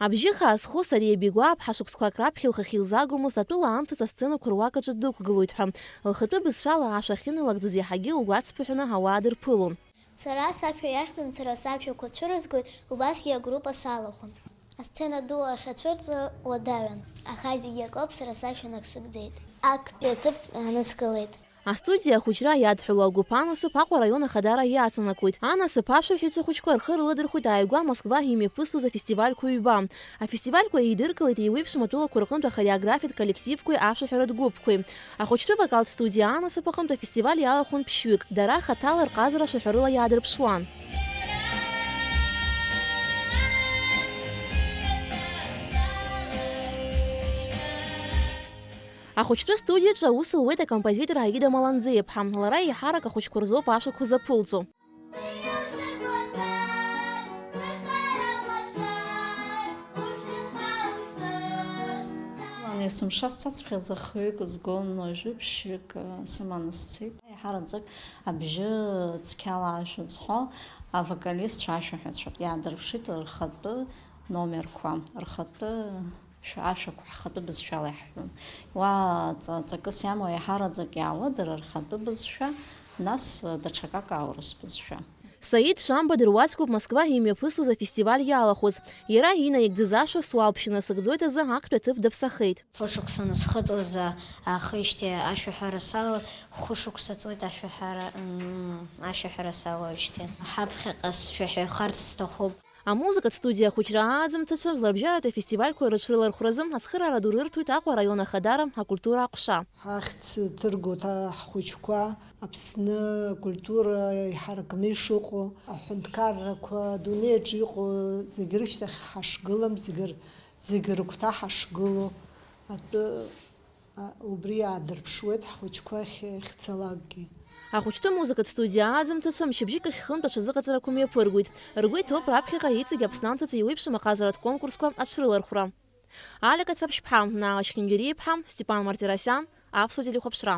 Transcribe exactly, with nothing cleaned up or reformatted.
Абжьы хаазхо Сариа Бигәааԥҳа шықәсқәак раԥхьа лхахьы илзаагомызт атәыла анҭыҵ асценақәа руак аҿы дықәгылоит ҳәа. Лхатәы бызшәала ашәа ахьыналагӡоз иаҳагьы лгәацԥыҳәаны ауаа дырԥылон. Сара сашәа иахьӡын, сара сашәақәа цәырызгоит, убасгьы агруппа салахәын. Асцена ду ахьацәырҵра уадаҩын, аха зегьы акоуп, сара сашәа нагсыгӡеит. Актәи аҭыԥ аныскылеит. Астудиа ахәыҷра иадҳәалоу агәыԥ анасыԥ Аҟәа араион ахадара иаҵанакуеит. Анасыԥ ашәаҳәаҩцәа хәыҷқәа рхы рыладырхәит ааигәа Москва имҩаԥысуаз афестивальқәа ҩба. Афестивальқәа еидыркылеит еиуеиԥшым атәылақәа рҟынтә ахореографиатә коллективқәеи ашәаҳәаратә гәыԥқәеи. Ахәыҷтәы вокалтә студиа анасыԥ аҟынтә афестиваль иалахәын ԥшьҩык, дара хаҭала рҟазара ашәаҳәарыла иаадырԥшуан. Ахәыҷтәы студиаҿы аус луеит акомпозитор Аида Маланӡеиԥҳа. Лара еиҳарак ахәыҷқәа рзоуп ашәақәа заԥылҵо. Ан есымша сцацәхьаӡа хҩык згон, уажәы ԥшьҩык, э, сыманы сцеит. Еиҳараӡак абжьы цқьала ашәа зҳәо авокалистцәа, ашәаҳәацәа иаадырԥшит рхатәы номерқәа, рхатәы шә-, ашәақәа ҳхатәы бызшәала иаҳҳәон. Уа ҵа-, ҵакыс иамоу еиҳараӡак иаауа дара рхатәы бызшәа, нас, э, даҽакак аурыс бызшәа. Саид Шамба дыруаӡәкуп Москва имҩаԥысуаз афестиваль иалахәыз. Иара инаигӡаз ашәа суалԥшьа насыгӡоит азы актәи аҭыԥ даԥсахеит. Фышықәса насхыҵуаз, а, ахижьҭеи ашәаҳәара салалоит, хәышықәса ҵуеит ашәаҳәара, м, ашәаҳәара салоуижьҭеи. Ҳаԥхьаҟа сшәаҳәахарц сҭахуп. Амузыкатә студиа ахәыҷра ааӡамҭацәа зларбжьаратәи афестивальқәа рыҽрылархәразы ацхыраара ду рырҭоит Аҟәа араион ахадара акультура аҟәша. Ҳахьӡ ҭыргоит ҳа-, ҳхәыҷқәа Аԥсны акультура иҳаракны ишыҟоу, аҳәынҭқаррақәа адунеи аҿы иҟоу зегь рышьҭахь ҳашгылам, зегь р-, зегь рыгәҭа ҳашгылоу атәы, а, убри иаадырԥшуеит ҳхәыҷқәа ахь-, ахьцалакгьы. Ахәыҷтәы музыкатә студиа ааӡамҭацәа мчыбжьык ахь хынтә аҽазыҟаҵарақәа мҩаԥыргоит. Ргәы иҭоуп раԥхьаҟа иҵегь Аԥсны анҭыҵ еиуеиԥшым аҟазаратә конкурсқәа аҽрылархәра. Алиа Каҭраԥшьԥҳа, Наала Шьхьангьариаԥҳа, Степан Мартиросиан, Аԥсуа телехәаԥшра.